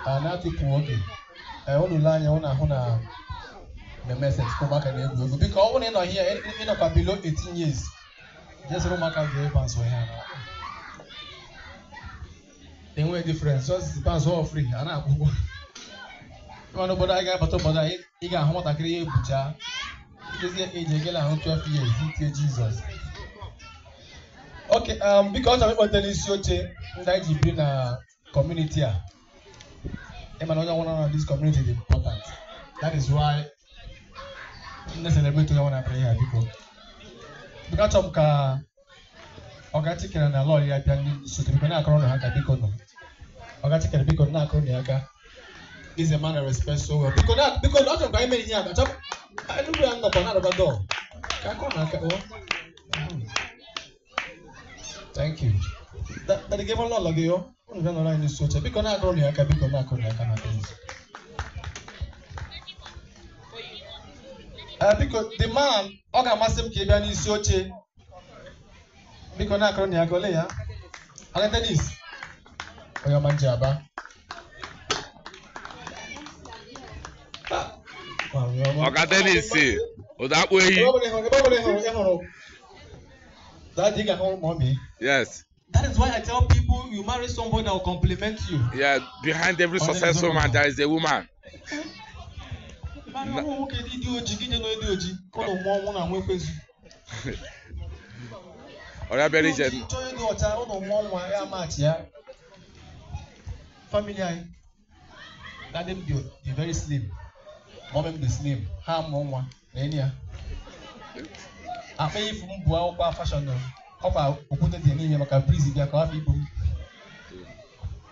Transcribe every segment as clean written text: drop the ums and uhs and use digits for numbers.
Na-atụpụ oge, unu lee anya unu ahụ na mmemme set ụmụaka na-egwu egwu. Biko ọ bụrụ na ị nọ here, ịnọkwa below 18 years, jee soro ụmụaka jee bounce ihe a na enweghị difference, just bounce all free, a na-akwụ ụgwọ. Ịma n'obodo anyị ga-abata obodo anyị, ị ga-ahụ nwatakịrị ya ebucha ikezie eji egela ahụ 12 years itie Jizọs. Okay, biko ọ chọrọ ịkpọte n'isi oche ndị anyị ji biri na community a. Ịma na onye ọbụla nọ na this community dị important. That is why ndị celebrate onye ọbụla bịara ihe a. Biko biko achọrọ m ka Ọga Chikere na lọọ ya bịa n'isi oche. Biko na-akọrọ nụ ha aka. Biko nọ Ọga Chikere, biko na-akọrọ nụ ya aka. This is a man I respect so well. Biko na biko achọrọ m ka anyị mere ihe a. Achọrọ m ya nnọkọ na-arụba dọọ ka akọrọ na aka. Oh. Thank you. Daddy gave lọlọ gị yo. Unu bịa nọrọ anyị n'isi oche. Biko na-akọrọ nụ ya aka. Biko na-akọrọ ya aka na please. Biko the man, ọ ga-amasị m ka ị bịa n'isi oche. Biko na-akọrọ nụ ya aka. Ole ya? Ala Dennis. Onye ọma nji aba. Ah, onye ọma. Ọga Dennis, ụda akpụ ehi. Ebe ọ bụla ị hụrụ, ebe ọ bụla ị hụrụ, Daddy, ị ga-ahụ mommy. Yes. That is why I tell people you marry somebody that will compliment you. Yeah, behind every successful man there is a woman. Mana ụmụ nwoke dị dị oji gị je nọ dị oji ka ụlọ mụọ nwụ na nwa ekwezu. Ọrịa bịara ije. Chọọ onye dị ọcha ụlọ mụọ nwa ya maachị ya. Family anyị. Daddy m dị very slim. Mommy m dị slim. Ha mụọ nwa na enyi ya. Akpa ifu m bụ akwụkwọ fashion nọ. Ọkwa okwute dị n'ime maka breeze bịa ka ọ hapụ ibu m.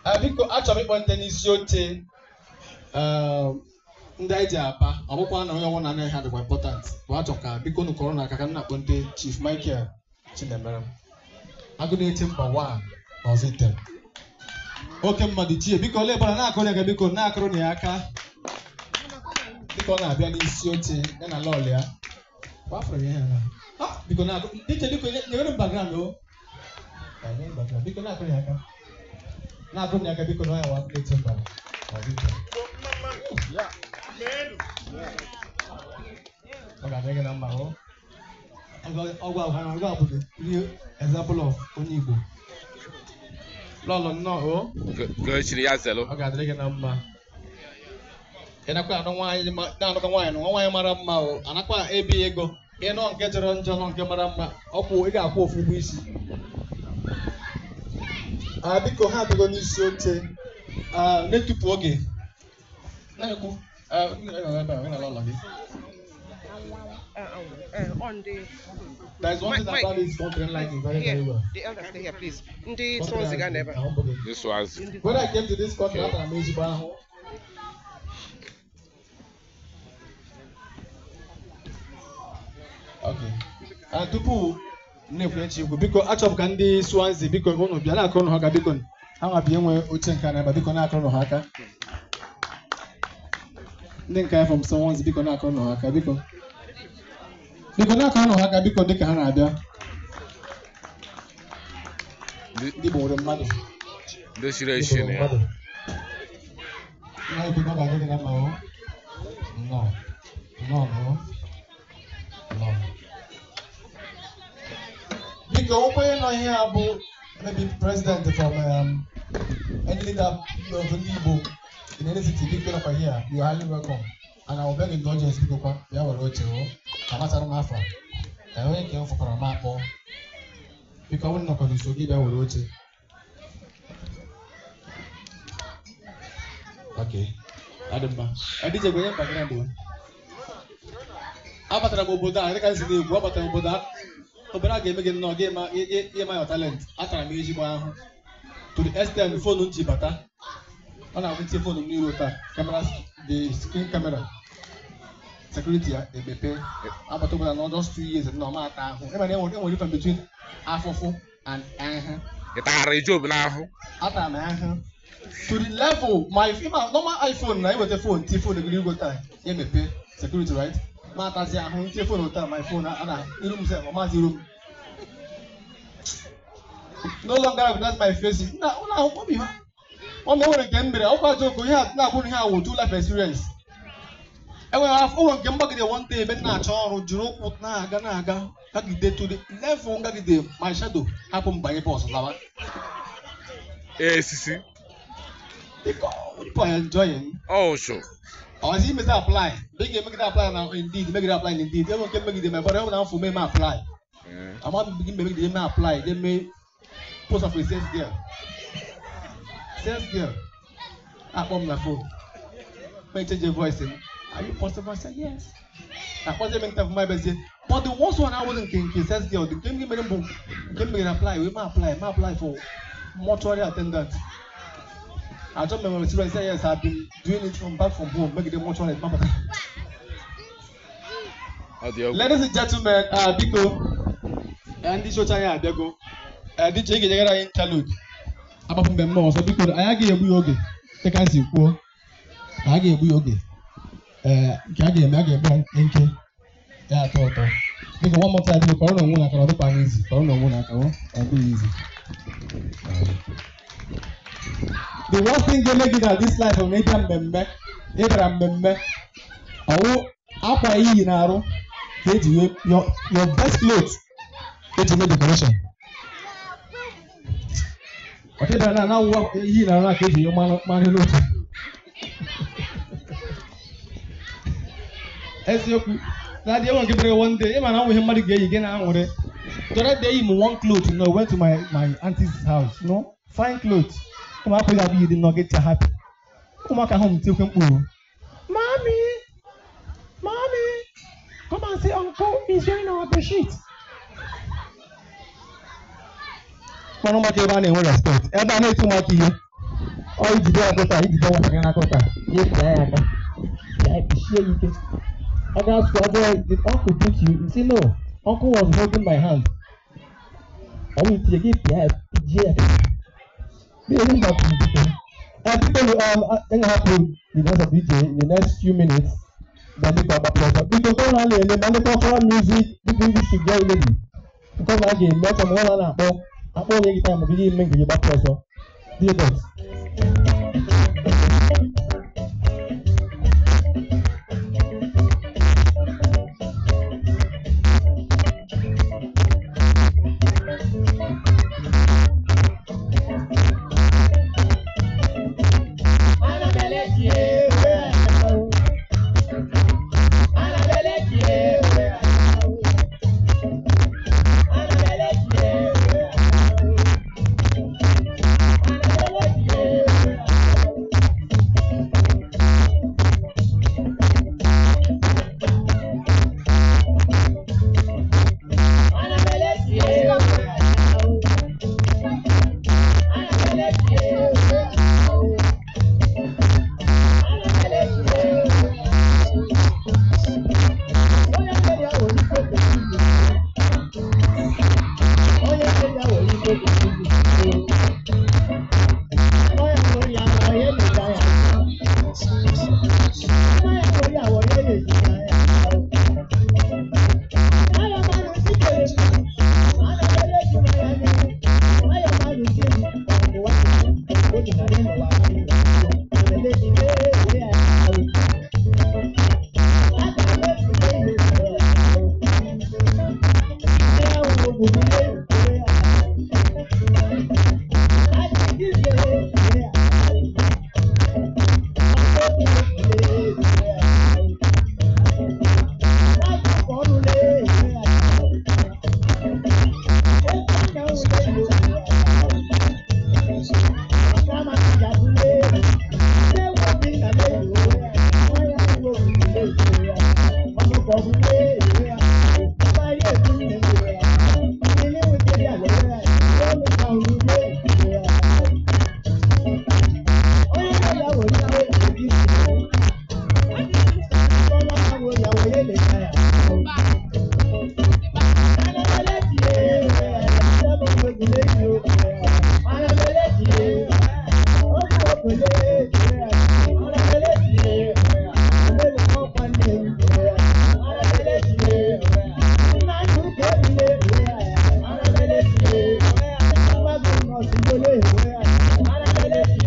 Ah, biko achọrọ m ịkpọ ndị n'isi oche, ndị anyị ji aba. Ọ bụkwa na onye ọbụla anaghị ha dịkwa important bụ achọ ka biko unu kọrọ n'aka ka m na-akpọ ndị Chief Michael Chinemere agụ na-eche mba wa na ọzọ item oke mmadụ chie. Biko ole bụla na-akụrụ ya aka. Biko na-akụrụ ya aka dịka ọ na-abịa n'isi oche ya na lọọlụ ya. Gbafere ya ihe na. Ah, biko na-akụ iche, biko nyere m background o. Ah, nyere m background. Biko na-akụrụ ya aka, na-akụrụ ya aka. Biko na ọ ya wa agụ na-eche mba na ọzọ item. Ọ ga-adị gị na mma o. Ọgwụ ahụ ọgwụ ahụ bụ the real example of onye Igbo. Lọlọ nnọọ o. Ka o chiri ya zelu. Ọ ga-adịrị gị na mma. Ị nakwa anụ nwaanyị na-anụkwa nwaanyị nwa nwaanyị mara mma o anakwa ebi ego ịnọ nke jọrọ njọ nọ nke mara mma ọkwụ ị ga-akwụ ofu ụgwọ isi. Ah, biko ha abịago n'isi oche. Ah, na-etupu oge na-ekwu. Ah, ị nọ ebe a, ị nọ n'ụlọ gị. On the There is one thing Mike, about this country I like it very, here, very well. The elders stay here, please. Ndị Swansea ga n'ebe a. This was When I came to this country, atara m ezigbo ahụ. Okay. Ah, tupu m na-ekwu echi ikwu, biko achọrọ m ka ndị Swansea, biko unu bịa na-akụrụ ha aka. Biko ha nwa bịa enwe oche nke a na-ebe. Biko na-akụrụ ha aka. Ndị nke anyị from Swansea, biko na-akụrụ ha aka. Biko biko na-akụrụ ha aka, biko, dịka ha na-abịa. Ndị Igbo nwere mmadụ. Ndị chiri echi na ya. Nna ekwu na ọ ga-adị gị na mma o. Nnọọ. Nnọọ nọ. Nnọọ. Biko onye nọ ihe a bụ maybe president from any leader of ndị Igbo in any city, biko nọkwa here, you are highly welcome. And I will beg indulgence, biko kwa bịa were oche o. Ka matara m afọ. Ka onye nke m fụkwara m akpọ. Biko ọ bụrụ nọkwa n'uso gị bịa were oche. Okay. Ọ dị mma. Ọ dịje gwenye background o. Abatara m obodo a dịka m si na-ekwu, abatara m obodo a, obodo a ga-eme gị nnọọ gị ma ịma your talent. Atara m ezigbo ahụ to the extent phone m ji bata ọ na-abụ ntinye phone m n'iru taa, camera, the screen camera security ya emepe. Agbata obodo na just 2 years nọ ma ata ahụ. Ebe na enwere difference between afụfụ and ahụ. Ị taghara Job n'ahụ. Atara m ahụ to the level my ịma normal iPhone na iweta phone tie phone gị igwe taa ya emepe security, right? Ma atazi ahụ ntie phone taa, my phone a na iru m sef ọ maazị iru m no longer recognize my face na ụlọ ahụ obi ha. Ọ na-enwere nke m mere ọkwa joke ihe a na-abụrụ ihe a wụ true life experience. Enwere afọ ụlọ nke mgbagide one day ebe m na-achọ ọrụ jiri ụkwụ na-aga na-aga gagide to the level ngagide my shadow hapụ m banye bọs lawa. Esisi. Because people are enjoying. Ọsụ. Ọzi imezi apply. Mgbe ị ga-emegide apply na Indeed, megide apply na Indeed. Enwe nke megide ma ebe na afọ mee apply. Ama m gị megide eme apply, je mee post of a sales girl. Sales girl. Akpọ m na phone. May change your voice. Are you possible? I said yes. Akpọzie m interview my bezie. But the worst one I wasn't nke sales girl. The nke mere mbụ nke megide apply, we ma apply, ma apply for mortuary attendant. I told my children, say yes, I've been doing it from back from home. Make it mortuary. Ladies and gentlemen, biko, ndị shocha anyị abịago. DJ ga-enyere anyị interlude. Agbapụ mmemme ọzọ biko anyị agaghị egbu ya oge dịka si kwuo. A ga-egbu ya oge. Nke a ga-eme a ga-eme nke ya atọ ụtọ. Biko one more time biko kọrọ n'onwe na aka ọ dịkwa anyị izi kọrọ n'onwe na aka ọ dịghị izi. The worst thing ga-eme gị na this life bụ na ịbịa mmemme ịbịara mmemme ọwụ akwa iyi na-arụ ka eji wee your best clothes eji mee decoration. Ọ dịbara na na-awụ iyi na-arụ ka eji mmanụ n'otu. Eziokwu na adị enwe nke bere one day ịma na ọ bụ ihe mmadụ ga-eyi gị na-aṅụrị. The other day m one cloth no went to my auntie's house no fine cloth. Ụmụaka ga-abụ iyi dị nnọọ gị happy. Ụmụaka ahụ m tikwe mkpụrụ. Mommy, mommy, come and see uncle is wearing our bedsheet. Kpọrọ ụmụaka ebe a na-enwe respect. Ebe a na-eti ụmụaka ihe. Ọ ijide ọkụta, ijide nwatakịrị n'aka ụta, ya pịa ya aka. Ya pịchie ya ike. Ọ ga-asụ ọjọọ, did uncle beat you? You say no, uncle was holding my hand. Ọ bụ itinye gị pịa ya, pịjie ya. People, I'm gonna have to the rest of DJ in the next few minutes. Then we come back. Because don't only the cultural music, people you should get ready. Because again, not from one another. I'm only time of the make you back also. Dear God.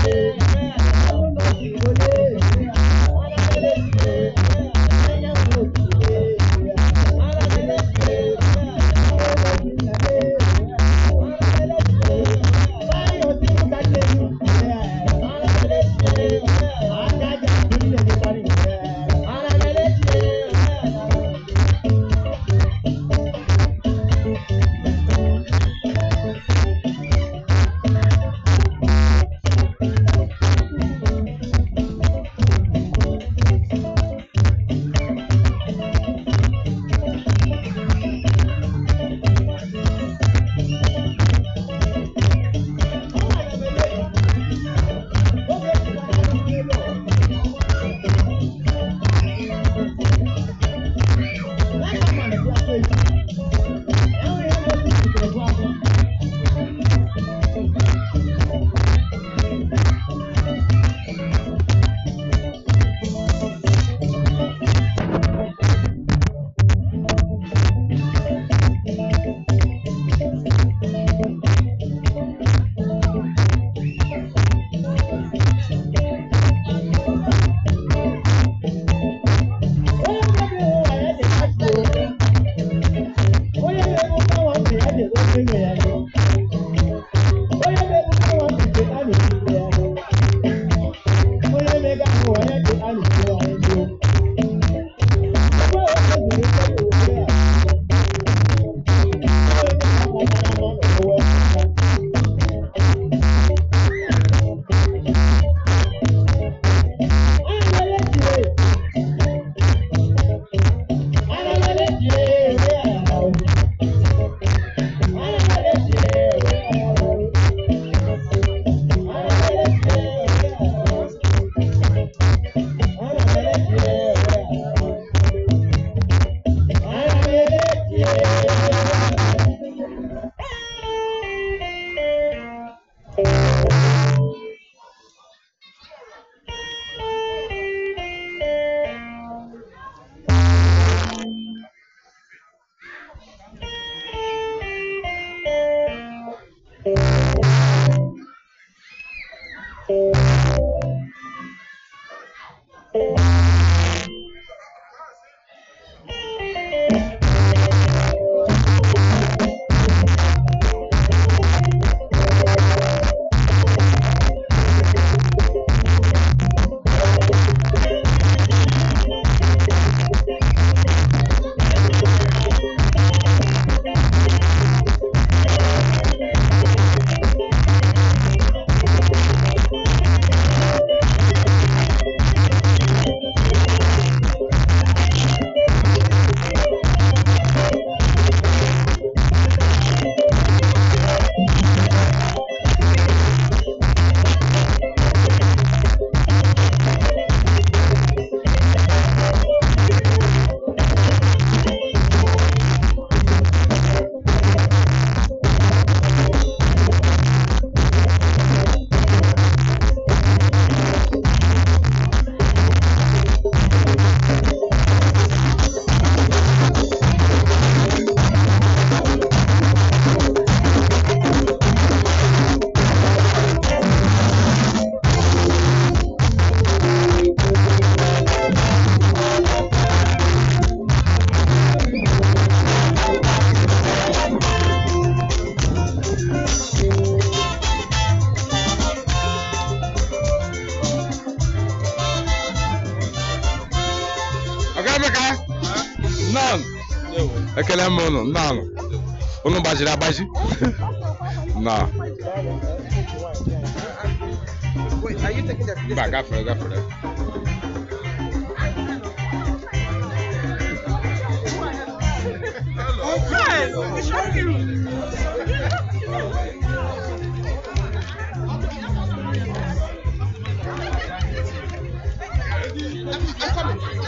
Yeah. Ekele m ụnụ nnọọ ụnụ gbajiri agbaji nnọọ. Wait, are you taking the Mba, gafere gafere. Yes, it's you. I'm coming.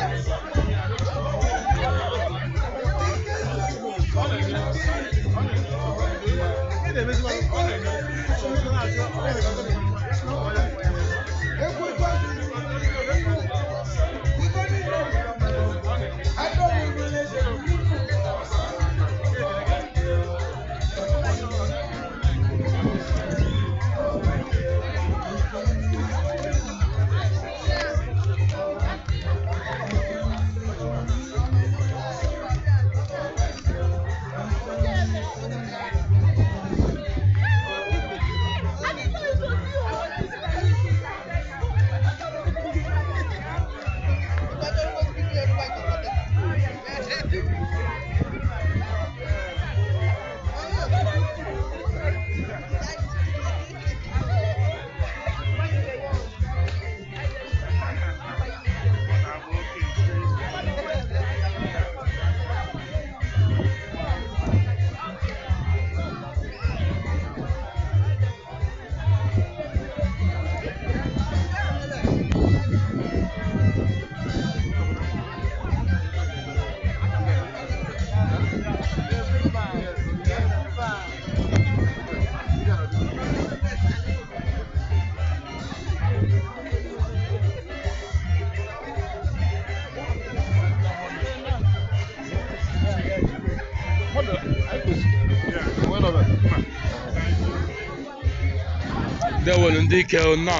Daalụ ndị ike o, nnọọ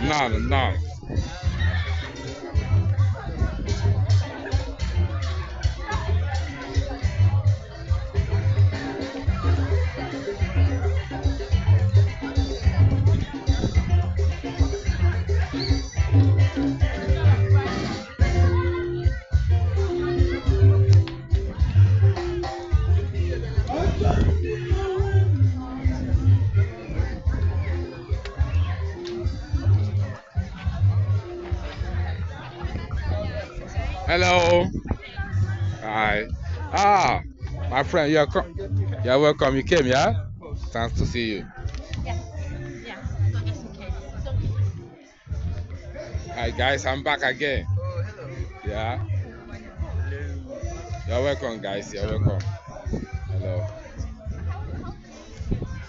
nnọọ nnọọ. Hello. Hi. Ah, my friend, you're you're welcome. You came, yeah? Thanks to see you. Yeah. Yeah. So just in case. So Hi guys, I'm back again. Oh, hello. Yeah. Hello. You're welcome, guys. You're welcome. Hello.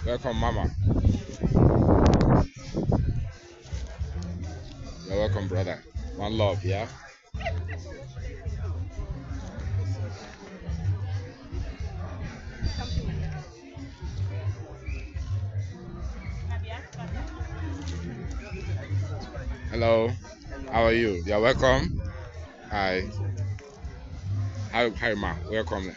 Welcome, Mama. You're welcome, brother. One love, yeah? Hello. How are you? You're welcome. Hi. Hi, hi, ma. Welcome.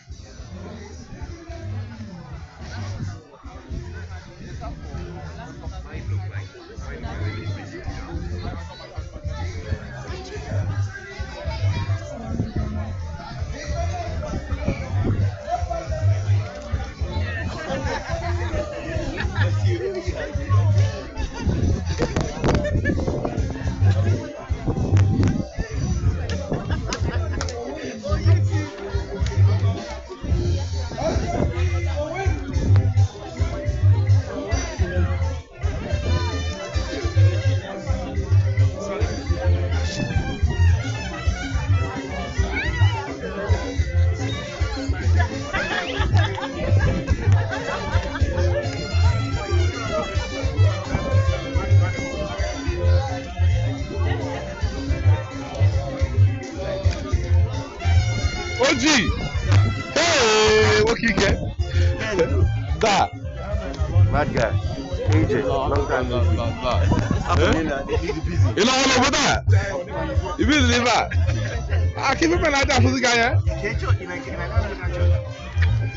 Oji! Hey, what you get? Da. Bad guy. AJ, long time no see. Busy, busy. You know all over that? You busy liver? Ah, keep him like that for the guy, eh? Church, in Anglican Church.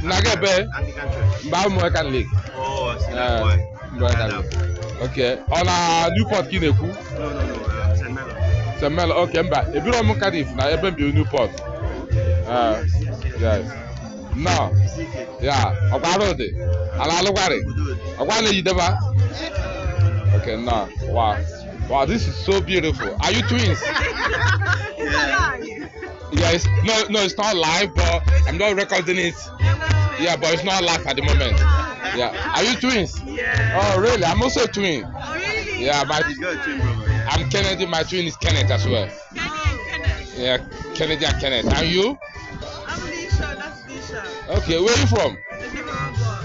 Naga be. Anglican Church. Mba mo Catholic. Oh, I see that boy. Mba Catholic. Okay. On a Newport ki na-ekwu? No, no, no. St. Melo. St. Melo, okay, mba. Ebiro m Cardiff na ebe m bi Newport. Yes. No. Yeah. Ọkwa arụ dị. Ala alụgwarị. Ọkwa na-ejideba. Okay, no. Wow. Wow, this is so beautiful. Are you twins? Yeah. Yes. No, no, it's not live, but I'm not recording it. Yeah, but it's not live at the moment. Yeah. Are you twins? Yeah. Oh, really? I'm also a twin. Oh, really? Yeah, my He's got a twin brother, yeah. I'm Kennedy. My twin is Kenneth as well. Kenny and Kenneth. Yeah, Kennedy and Kenneth. And you? I'm Leisha. That's Leisha. Okay, where are you from? Nicaragua.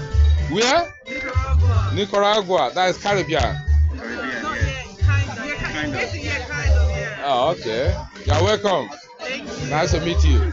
Where? Nicaragua. Nicaragua. That is Caribbean. Caribbean, Not yeah. yet. Kind of. Yeah, Kind of. Basically, yeah, kind of, yeah. Oh, okay. You're welcome. Thank you. Nice to meet you.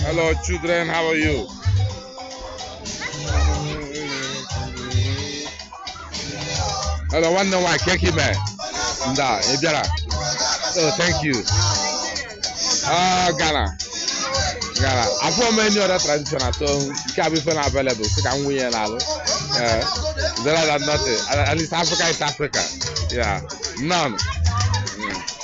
Hello, children. How are you? Hello, one no one. Keki man. Nda, Ebiara. Oh, thank you. Ah, Ghana. Ghana. I found many other traditional, so you can't be found available. So can we now? There are nothing. At least Africa is Africa. Yeah. None. Mm.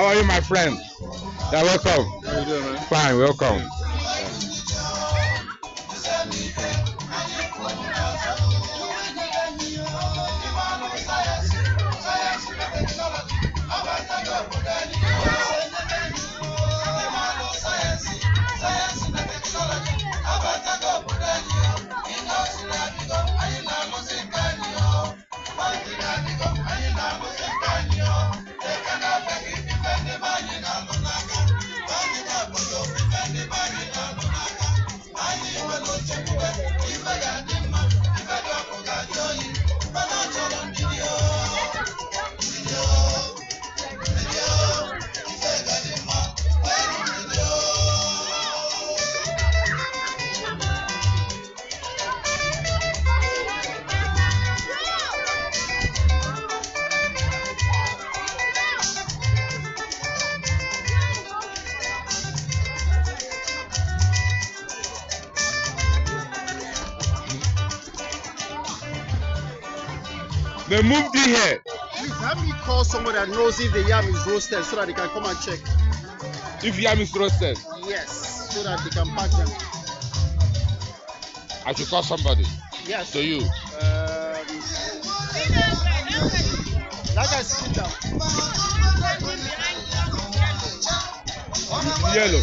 How are you, my friend? Yeah, welcome. How you doing, man? Fine, welcome. They moved in here. Please have me call someone that knows if the yam is roasted so that they can come and check. If yam is roasted, Yes, so that they can pack them. I should call somebody. Yes. To you. That guy's sitting down. Yellow.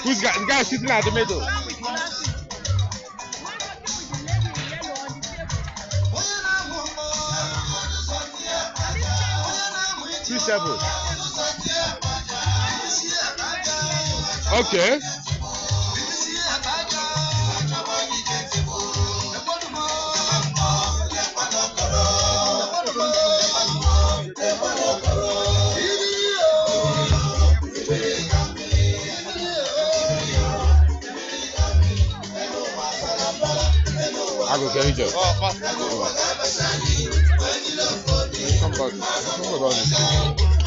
Who's got the guy sitting at the middle? 27. Okay. I go get it. Somebody, somebody.